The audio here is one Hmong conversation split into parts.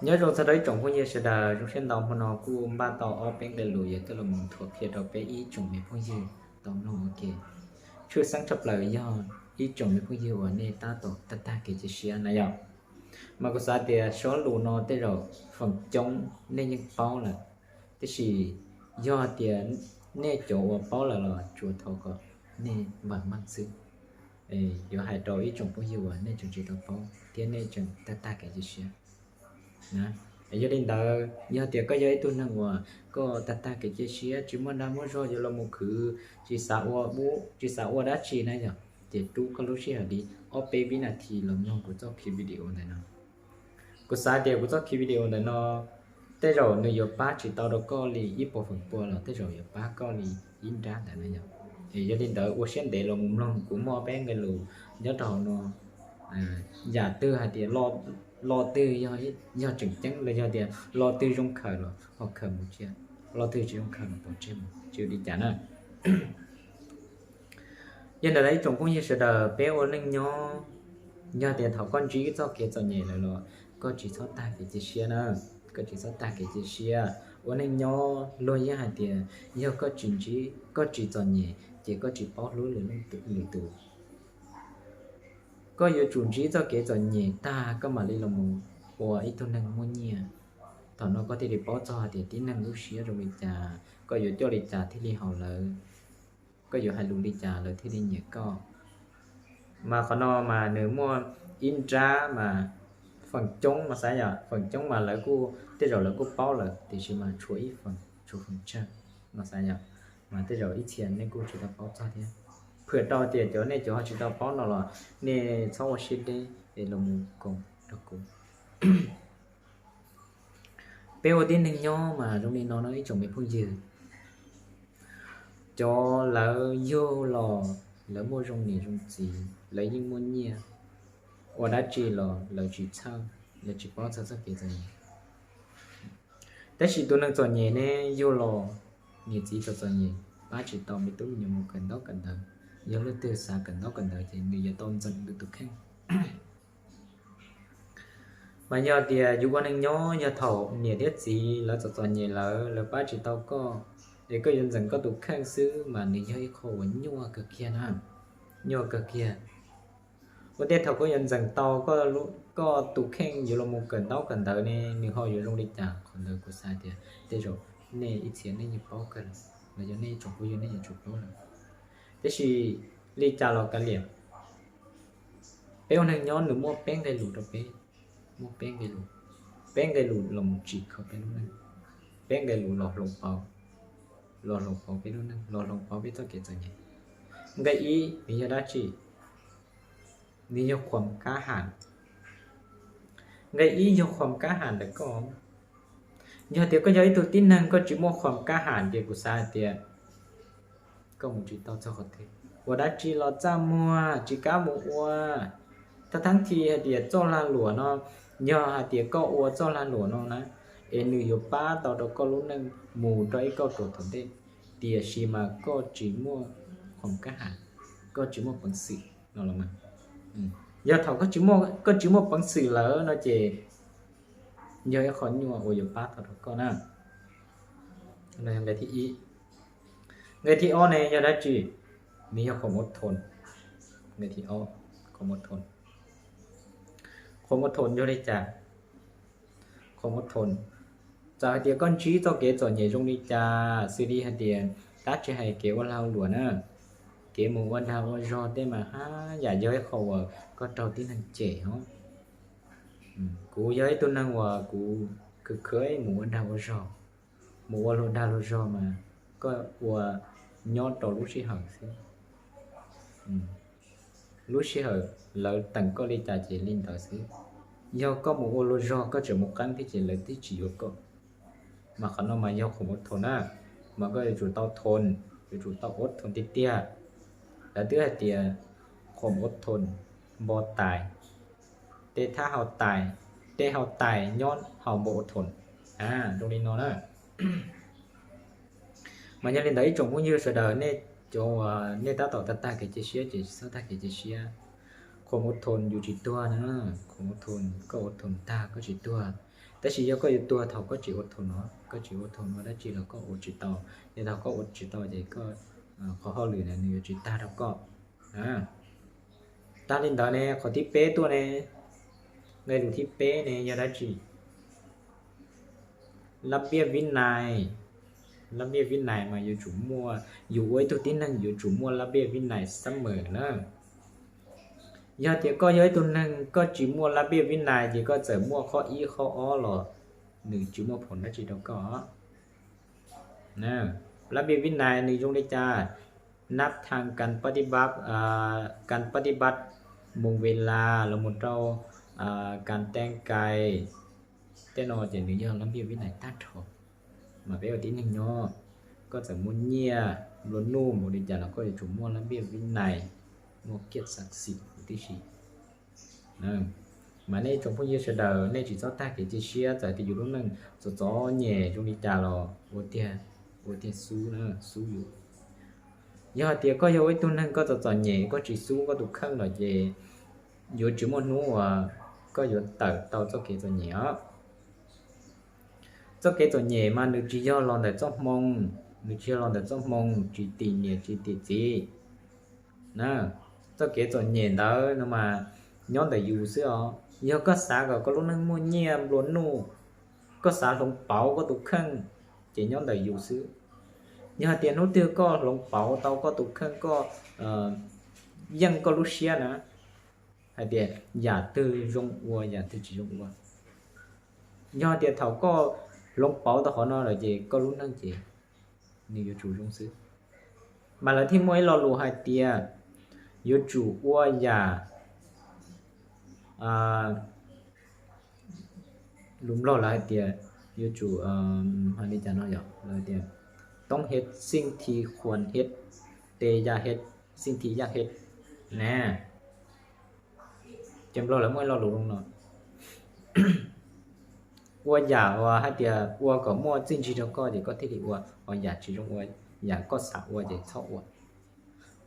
Nyob zoo txog rau ib tsoom phooj ywg sawv daws, zoo siab ntau hmo no kuj npaj tau ob peb nqe lus yuav tuaj los mus thuam qhia rau peb ib tsoom me phooj ywg tau mloog ua ke. Tshwj xeeb tshaj plaws yog ib tsoom me phooj ywg uas nej tab tom tag tag kev cia siab na yom. Mas kuv xav tias sob lus no tej zaum feem coob nej yeej paub lawm, tab sis yog tias nej cov uas paub lawm los tsuas thov kom nej vam meej xwb. Yuav hais rau ib tsoom phooj ywg uas nej tseem tsis tau paub thiab nej tseem tag tag kev cia siab. Yog li ntawd, yog tias koj yog ib tug neeg uas koj tag tag kev cia siab, tsis muaj dag muaj zog yuav los mus khwv, tsis xav ua, tsis xav ua dab tsi na yom, ces rub koj lub sij hawm li ob peb vib nas this los mloog kuv txoj khiv video ntawm no. Kuv xav tias kuv txoj khiv video ntawm no tej zaum nws yuav pab tsis tau rau koj li ib puas feem pua los tej zaum yuav pab koj li ib nrab ntawd na yom. Es yog li ntawd ua siab ntev los mus mloog, kuv muaj peb nqe lus nyob rau hauv no. Yam twg hais tias lo twg yog tseem ceeb los yog tias lo twg zoo khaws los ho khaws mus cia, lo twg tsis zoo khaws los pov tseg mus, tsis ua li cas na. Yog ntawd ib tsoom phooj ywg sawv daws, peb ua neej nyob, yog tias thaum koj ntsib txoj kev txom nyem lawm los koj tsis txhob tag kev cia siab na, koj tsis txhob tag kev cia siab. Ua neej nyob luag yeej hais tias yog koj tsis ntsib, koj tsis txom nyem ces koj tsis paub hlub lwm leej lwm tus. Koj yuav tsum ntsib txoj kev txom nyem tag koj mam li los mus ua ib tug neeg muaj nyiaj. Thaum no koj thiaj li paub txog hais tias tib neeg lub siab zoo li cas, koj yuav coj li cas thiaj li haum lawv, koj yuav hais lus li cas lawv thiaj li nyiam koj. Mas qhov no mas nws muaj ib nrab mas feem coob mas xav yom, feem coob mas lawv kuj tej zaum lawv kuj paub lawm, tiam sis mas tshuav ib feem, tshuav feem tsawg no xav yom, mas tej zaum ib txhia nej kuj tsis tau paub txog thiab. Phwm rau tias cov nej cov ho tsis tau paub no los nej txhob ua siab deb es los mus koom rau kuv. Peb ua tib neeg nyob mas zoo li no no ib tsoom me phooj ywg. Cov lawv yug los lawv muaj zoo niam zoo txiv, lawv yeej muaj nyiaj, ua dab tsi los lawv tsis txhawj, lawv tsis paub txog txoj kev txom nyem. Tab sis tus neeg txom nyem ne, yug los niam txiv txom txom nyem, pab tsis tau me tub me nyuam mus kawm ntaub kawm ntawv. Yog leej twg xav kawm ntaub kawm ntawv ces nws yuav tau ntxeem nws tus kheej. Mas yog tias yus ua neeg nyob yog thaum niam thiab txiv lawv txom txom nyem lawm, lawv pab tsis tau koj, es koj yuav ntxeem koj tus kheej xwb mas nws yog ib qho uas nyuaj kawg kiag na, nyuaj kawg kiag. Ua ntej thaum koj yuav ntxeem tau koj tus kheej yuav los mus kawm ntaub kawm ntawv ne, nws ho yuav zoo li cas? Qhov ntawd kuv xav tias tej zaum nej ib txhia nej yeej paub kawg, los yog nej tsoom phooj ywg nej yuav tsum paub lawm. Tab sis li cas los kav liam, peb ua neeg nyob nws muaj peb nqe lus rau peb, muaj peb nqe lus, peb nqe lus los mus tsim kho peb lub neej, peb nqe lus los hloov pauv, los hloov pauv peb lub neej, los hloov pauv peb txoj kev txom nyem. Nqe ib nws yog dab tsi? Nws yog khuam kab ham. Nqe ib yog khuam kab ham ntawm koj. Yog tias koj yog ib tug tib neeg koj tsis muaj khuam kab ham ces kuv xav hais tias koj mus tsis tau txog qhov twg. Ua dab tsi los txaj muag tsis kam mus ua. Thab thab thi hais tias txoj lag luam no, yog hais tias koj ua txoj lag luam no na, es nws yuav pab tau rau koj lub neej mus rau ib kauj ruam tom ntej, tiam sis mas koj tsis muaj khuam kab ham, koj tsis muaj peev xwm no los mas. Yog thaum koj tsis muaj peev xwm lawm no ces yog ib qho nyuaj uas yuav pab tau rau koj na. Nqe thib ib. Nqe thib ob ne yog dab tsi? Nws yog khuam ua thoom. Nqe thib ob, khuam ua thoom. Khuam ua thoom yog li cas? Khuam ua thoom, txawm hais tias koj ntsib txoj kev txom nyem zoo li cas, xws li hais tias tab tsis hais kev ua lag ua luam na, kev mus ua dag ua zog tej mas haj yam yog ib qho uas koj raug tib neeg cem os. Kuv yog ib tug neeg uas kuv khwv khwv mus ua dag ua zog, mus ua luag dag luag zog mas koj ua nyob rau lub sij hawm xwb. Lub sij hawm lawv teem koj li cas ces li ntawd xwb. Yog koj mus ua luag zog koj tseem mus qeeb thiab ces lawv twb tsis yuav koj. Mas qhov no mas yog khuam ua thoom na, mas koj yuav tsum tau thoom, yuav tsum tau ua thoom tiag tiag. Lawv twb hais tias khuam ua thoom npo tais, tej thab hau tais, tej hau tais nyob hauv npo ua thoom. Zoo li no na. Mas yog li ntawd ib tsoom phooj ywg sawv daws, nej cov uas nej tab tom tag tag kev cia siab ces tsis txhob tag kev cia siab. Khuam ua thoom yus tsis tuag na, khuam ua thoom koj ua thoom tag koj tsis tuag. Tab sis yog koj yuav tuag thaum koj tseem ua thaum no, koj tseem ua thaum no dab tsi los koj ua tsis tau, ces thaum koj ua tsis tau ces koj qhov hauj lwm na nws yuav tsis tag rau koj. Tag li ntawd ne, qhov thib peb tuaj ne, nqe lus thib peb ne yog dab tsi? Lab npiaj vib nais. Lab npiaj vib nais mas yuav tsum muaj, yus ua ib tug tib neeg yuav tsum muaj lab npiaj vib nais xab mem na. Yog tias koj yog ib tug neeg koj tsis muaj lab npiaj vib nais ces koj txawm muaj qhov ib qhov ob los nws tsis muaj phoom dab tsi rau koj. Lab npiaj vib nais nws zoo li cas? Nab thas kas pab tib pab, kas pab tib pab mus ve las los mus rau kas teeb kais tej no ces nws yog lab npiaj vib nais tag nrho. Mas peb ua tib neeg nyob, koj txawm muaj nyiaj nplua nuj mus li cas los koj yuav tsum muaj lab npiaj vib nais, muaj kiaj xav xim tib si. Mas nej tsoom phooj ywg sawv daws nej tsis txhob tag kev cia siab, txawm tias yus lub neej txom txom nyem zoo li cas los ua tiag, ua tiag xub na, xub yus. Yog hais tias koj yog ib tug neeg koj txom txom nyem koj tsis xub koj tus kheej lawm ces yuav tsis muaj hnub uas koj yuav tawm tau txoj kev txom nyem os. Txoj kev txom nyem mas nws tsis yog los ntawm txoj hmoo, nws tsis yog los ntawm txoj hmoo, tsis tim niam tsis tim txiv na. Txoj kev txom nyem ntawd no mas nyob ntawm yus xwb os. Yog koj xav kom koj lub neej muaj nyiaj nplua nuj, koj xav hloov pauv koj tus kheej, ces nyob ntawm yus xwb. Yog hais tias hnub twg koj hloov pauv tau koj tus kheej, koj yeej koj lub siab na, hais tias yam twg zoo ua yam twg tsis zoo ua. Yog hais tias thaum koj hloov pauv tau qhov no lawm ces koj lub neej ces nws yuav tsum zoo xwb. Mas lawv thiaj muaj ib lo lus hais tias yuav tsum ua yam, lus Nplog lawv hais tias yuav tsum, hais li cas no yom, lawv tias toob hej xij thi khuas hej, te yaj hej xij thi yaj hej na. Ces Nplog lawv muaj ib lo lus zoo no, ua yam uas hais tias ua kom muaj txiaj ntsig rau koj ces koj thiaj li ua, ho yam tsis zoo ua, yam koj xav ua ces txhob ua.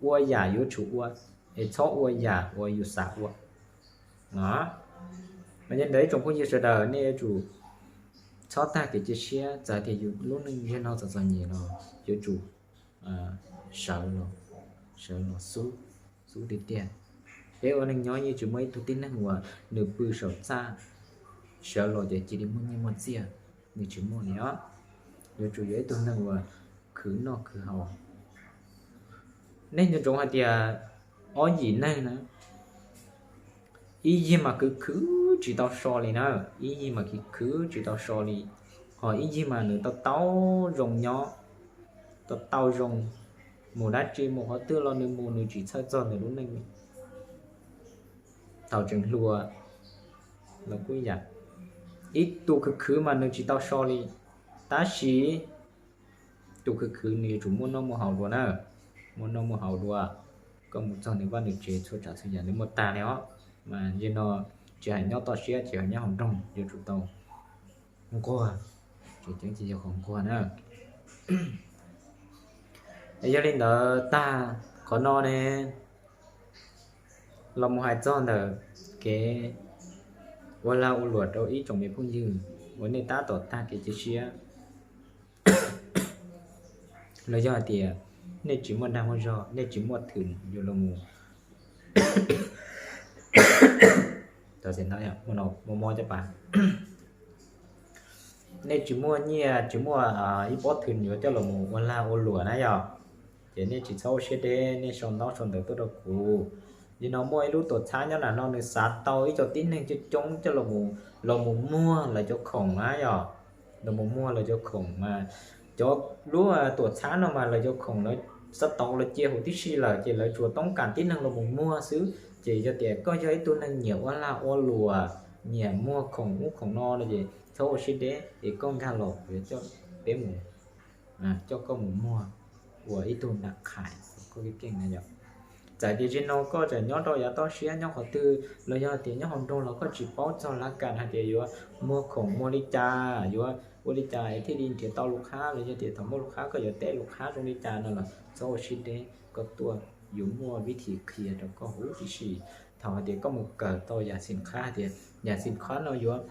Ua yam yuav tsum ua, es txhob ua yam uas yus xav ua. Mas yog li ntawd ib tsoom phooj ywg sawv daws nej yuav tsum txhob tag kev cia siab, txawm tias yus lub neej zaum no txom txom nyem los yuav tsum sawv los, sawv los xub, xub tiag tiag. Peb ua neej nyob yeej tsis muaj ib tug tib neeg uas nws pw saum txaj sawv los ces cia li muaj nyiaj muaj txiaj, nws tsis muaj li os. Yuav tsum yog ib tug neeg uas khwv noj khwv haus. Nej nco ntsoov hais tias ob yim neeg na, ib yig mas khwv khwv tsis tau so li na, ib yig mas khwv khwv tsis tau so li, ho ib yig mas nws tau tau zoo nyob, tau tau zoo, mus dab tsi mus qhov twg los nws mus nws tsis txhawj txog nws lub neej. Thaum tseem hluas los kuj yam, ib tug khwv khwv mas nws tsis tau so li, tab sis tus khwv khwv nws yuav tsum muaj noj muaj haus dua na, muaj noj muaj haus dua. Koj mus txog nws vaj nws tsev txhua tsav txhua yam nws muaj tag li os. Mas yog no tsis hais nyob toj siab tsis hais nyob hauv nroog yuav tsum tau nquag, tseem ceeb ces yog qhov nquag na. Yog li ntawd tag qhov no ne, los mus hais txog ntawm kev ua lag ua luam rau ib tsoom me phooj ywg uas nej tab tom tag kev cia siab, los yog hais tias nej tsis muaj dag muaj zog, nej tsis muaj thwm yuav los mus, mob mob caj pas, nej tsis muaj nyiaj tsis muaj ib pob thwm yuav coj los mus ua lag ua luam na yom, ces nej tsis txhob ua siab deb, nej sau ntaub sau ntawv tuaj rau kuv. Yog no muaj ib lub tuam txhab nyob nram no nws xav tau ib co tib neeg coob coob coj los mus muag lawv cov khoom na yom, los mus muag lawv cov khoom mas cov lub tuam txhab no mas lawv cov khoom lawv xav tau lawv cia huv tib si lawm ces lawv tsuas toob kas tib neeg los mus muag xwb. Ces yog tias koj yog ib tug neeg nyiam ua lag ua luam, nyiam muag khoom ub khoom no no ces txhob ua siab deb es koj nkag los kuv yuav coj peb mus, coj koj mus muag ua ib tug nram qhais koj kev keej na yom. Txawm tias zaum no koj tseem nyob rau yav toj siab nyob qhov twg los yog tias nyob hauv nroog los koj tsis paub txog lab kas hais tias yuav muag khoom muag li cas, yuav ua li cas es thiaj li nrhiav tau lus qhab, los yog tias thaum muaj lus qhab koj yuav teb lus qhab zoo li cas no los txhob ua siab deb, koj tuaj yuav muaj vib thim qhia rau koj huv tib si. Thaum hais tias koj mus kawm tau yam xim qhab hais tias yam xim qhab no yuav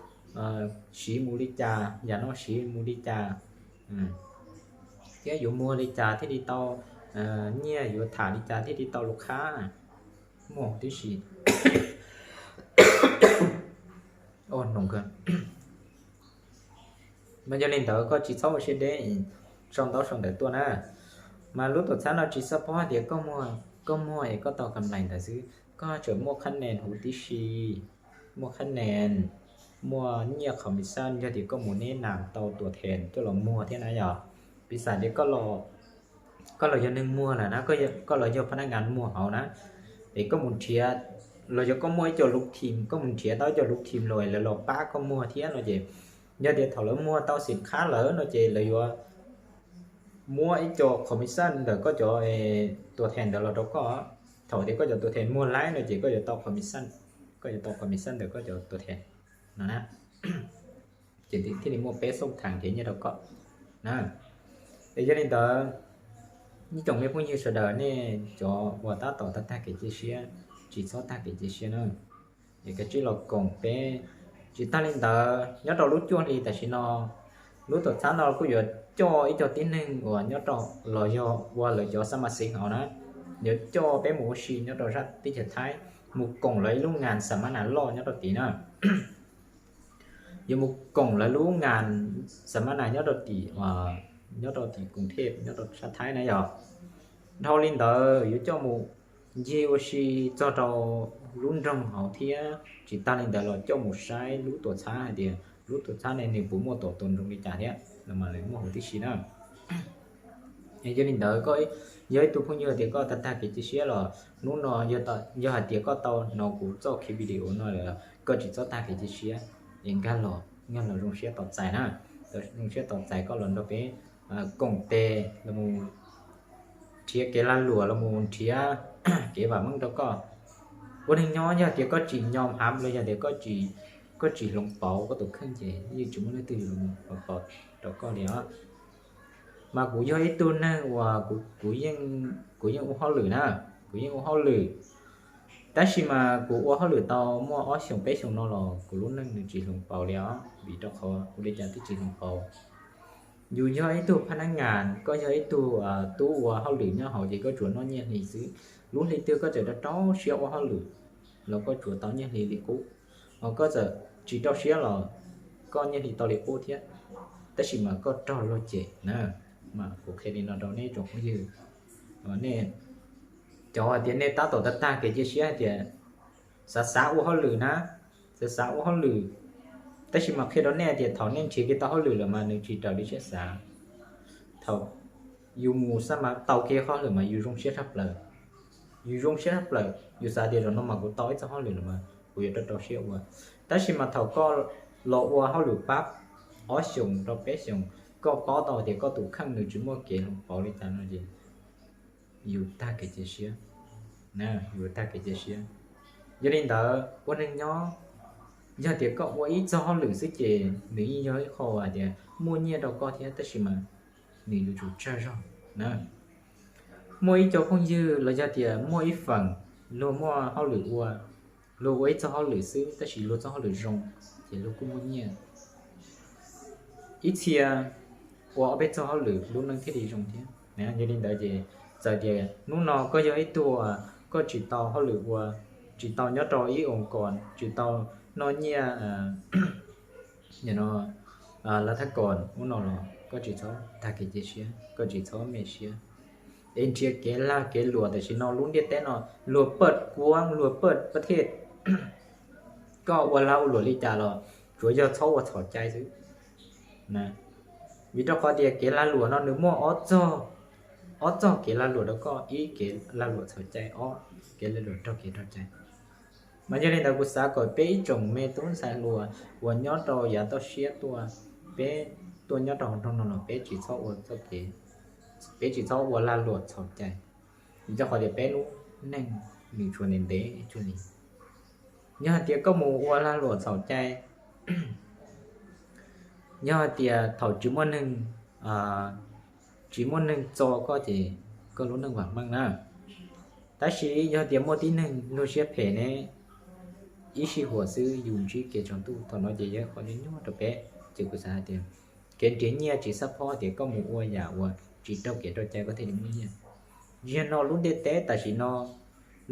siv mus li cas, yam no siv mus li cas, thiab yuav muag li cas thiaj li tau nyiaj, yuav tham li cas thiaj li tau lus qhab, muaj huv tib si. Mas yog li ntawd koj tsis txhob ua siab deb, sau ntaub sau ntawv tuaj na. Mas lub tuam txhab no tsis txhob paub hais tias koj muag es koj tau kam lais ntawd xwb, koj tseem muaj qhab nen huv tib si, muaj qhab nen, muaj nyiaj commission yog tias koj mus neb nas tau tuam thees coj los muag thiab na yom. Piv xam tias koj los yog neeg muag lawm na, koj los yog phab nab ngas muag hauv na, es koj mus nrhiav, los yog koj muaj ib co lub team, koj mus nrhiav tau ib co lub team los lawv los pab koj muag thiab no ces, yog tias thaum lawv muag tau xim qhab lawm no ces lawv yuav muab ib co commission ntawm koj cov tuam thees ntawd los rau koj. Thaum tias koj cov tuam thees muag laib no ces koj yuav tau commission, koj yuav tau commission ntawm koj cov tuam thees no na, ces thiaj li muaj peb xoj thav kev nyiaj rau koj na. Es yog li ntawd, ib tsoom me phooj ywg sawv daws nej cov uas tab tom tag tag kev cia siab, tsis txhob tag kev cia siab na. Es kav tsij los koom peb. Tsis tag li ntawd, nyob rau lub cuaj hli tam sim no, lub tuam txhab no kuj yuav coj ib co tib neeg uas nyob rau, los yog ua lawv cov xa ma xeev hauv na, yuav coj peb mus ua si nyob rau sab teb chaws Thaib, mus koom lawv ib lub ngas xa ma nas loj nyob rau tid na. Yuav mus koom lawv lub ngas xa ma nas nyob rau tim, nyob rau tim koom thej nyob rau sab Thaib na yom. Dhau li ntawd yuav coj mus ncig ua si txog rau lub nroog hauv thiab. Tsis tag li ntawd los coj mus saib lub tuam txhab hais tias lub tuam txhab ne nws puas muaj tuam tuam nroog li cas thiab no mas lawv muaj huv tib si na. Es yog li ntawd koj yog ib tug phooj ywg tias koj tag tag kev cia siab los hnub no, yog hais tias koj tau hnov kuv txoj kev video no lawm los koj tsis txhob tag kev cia siab, es nkag los, nkag los zoo siab tos txais na. Zoo siab tos txais koj los nrog peb koom tes los mus nrhiav kev lag luam los mus nrhiav kev vam meej rau koj. Ua neeg nyob yog tias koj tsis nyom hav los yog tias koj tsis hloov pauv koj tus kheej ces yeej tsis muaj leej twg yuav los mus hloov pauv rau koj li os. Mas kuv yog ib tug neeg uas kuv yeej ua hauj lwm na, kuv yeej ua hauj lwm, tab sis mas kuv ua hauj lwm tau muaj ob xyoos peb xyoos no los kuv lub neej nws tsis hloov pauv li os. Vim rau qhov ua li cas twb tsis hloov pauv? Yus yog ib tug phab nab ngas, koj yog ib tug tub ua hauj lwm nyob hauv ces koj tsuas noj nyiaj hli xwb. Lub hli twg koj txawm rau rau siab ua hauj lwm los koj tsuas tau nyiaj hli li qub, ho koj txawm tsis rau siab los koj nyiaj hli tau li qub thiab, tab sis mas koj raug luag cem na. Mas kuv qhia li no rau nej tsoom phooj ywg, nej cov hais tias nej tab tom tag tag kev cia siab hais tias xav xav ua hauj lwm na, xav xav ua hauj lwm, tab sis mas qhia rau nej tias thaum nej nrhiav kiag tau hauj lwm lawm mas nws tsis raws li siab xav. Thaum yus mus xab mas tau kiag hauj lwm mas yus zoo siab tshaj plaws, yus zoo siab tshaj plaws, yus xav tias zaum no mas kuv tau ib txoj hauj lwm lawm mas kuv yuav rau rau siab ua. Tab sis mas thaum koj los ua hauj lwm pab ob xyoos rau peb xyoos, koj paub tau tias koj tus kheej nws tsis muaj kev hloov pauv li cas no ces yus tag kev cia siab, yus tag kev cia siab. Yog li ntawd ua neeg nyob, yog tias koj ua ib txoj hauj lwm xwb ces nws yeej yog ib qho hais tias muaj nyiaj rau koj thiab, tab sis mas nws yuav tsum tsawg zog na. Muaj ib co phooj ywg los yog tias muaj ib feem luag muaj hauj lwm ua, luag ua ib txoj hauj lwm xwb tab sis luag txoj hauj lwm zoo, ces luag kuj muaj nyiaj. Ib txhia ua ob peb txoj hauj lwm lub neej thiaj li zoo thiab. Yog li ntawd ces txawm tias hnub no koj yog ib tug koj tsis tau hauj lwm ua, tsis tau nyob rau ib oo kos, tsis tau noj nyiaj no, lav thab kos ub no los koj tsis txhob tag kev cia siab, koj tsis txhob me siab. Es nrhiav kev lag kev luam, tam sim no lub ntiaj teb no luag paj kuab, luag paj pab thej, koj ua lag ua luam li cas los tsuas yog txhob ua txhaum cai xwb. Vim rau qhov tias kev lag luam no nws muaj ob txoj, ob txoj kev lag luam rau koj, ib kev lag luam txhaum cai, ob kev lag luam raug kev raug cai. Mas yog li ntawd kuv xav kom peb ib tsoom me tub ntxhais hluas uas nyob rau yav toj siab tuaj, peb tuaj nyob rau hauv nroog no los peb tsis txhob ua txoj kev, peb tsis txhob ua lag luam txhaum cai, vim rau qhov tias peb lub neej nws tsuas ntev ntev cuag li. Yog hais tias koj mus ua lag luam txhaum cai, yog hais tias thaum tsis muaj neeg, tsis muaj neeg txo koj ces koj lub neej vam meej na. Tab sis yog tias muaj tib neeg luag siab phem ne, ib sij huam xwb yus ntsib kev tsaus ntuj. Thaum no ces yog qhov nyuaj nyuaj rau peb. Ces kuv xav hais tias kev nrhiav nyiaj tsis xav phob tias koj mus ua yam uas tsis raug kev raug cai koj thiaj li muaj nyiaj. Yog no lub ntiaj teb tam sim no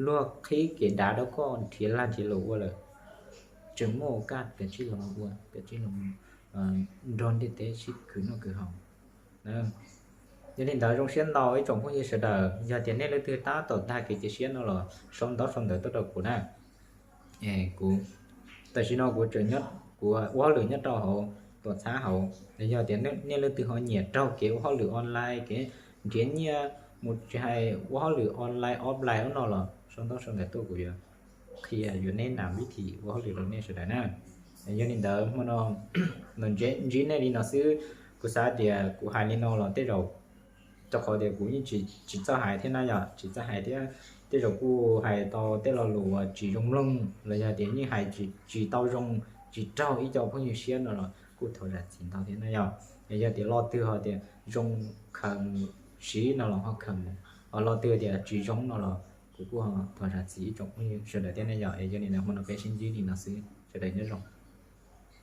luag qhib kev dav rau koj nrhiav lag nrhiav luam ua lawm, tseem muaj kaj peb tsij los ua, peb tsij los nrog ntiaj teb sib khwv noj khwv haus. Yog li ntawd zoo siab ntau ib tsoom phooj ywg sawv daws, yog tias nej leej twg tab tom tag kev cia siab no los sau ntaub sau ntawv tuaj rau kuv na. Kuv, tam sim no kuv tseem, kuv ua hauj lwm nyob rau hauv tuam txhab hauv. Yog tias nej leej twg ho nyiam raug kev ua hauj lwm online, kev nrhiav nyiaj mus tsis hais ua hauj lwm online offline ub no los sau ntaub sau ntawv tuaj kuv yuav qhia yuav neb nas vib thim ua hauj lwm rau nej sawv daws na. Yog li ntawd hmo no los ntsib nej li no xwb. Kuv xav tias kuv hais li no los tej zaum, rau qhov tias kuv yeej tsis txawj hais thiab na yom, tsis txawj hais thiab, tej zaum kuj hais tau tej lo lus uas tsis zoo mloog los yog tias yeej hais tsis tau zoo, tsis raug ib co phooj ywg siab no los kuj thov zam txim ntau thiab na yom. Yog tias lo twg ho tias zoo khaws mus siv no los ho khaws mus, ho lo twg tias tsis zoo no los kuv kuj thov zam txim ib tsoom phooj ywg sawv daws thiab na yom. Yog li ntawd hmo no peb sib ntsib li no xwb, sawv daws nyob zoo.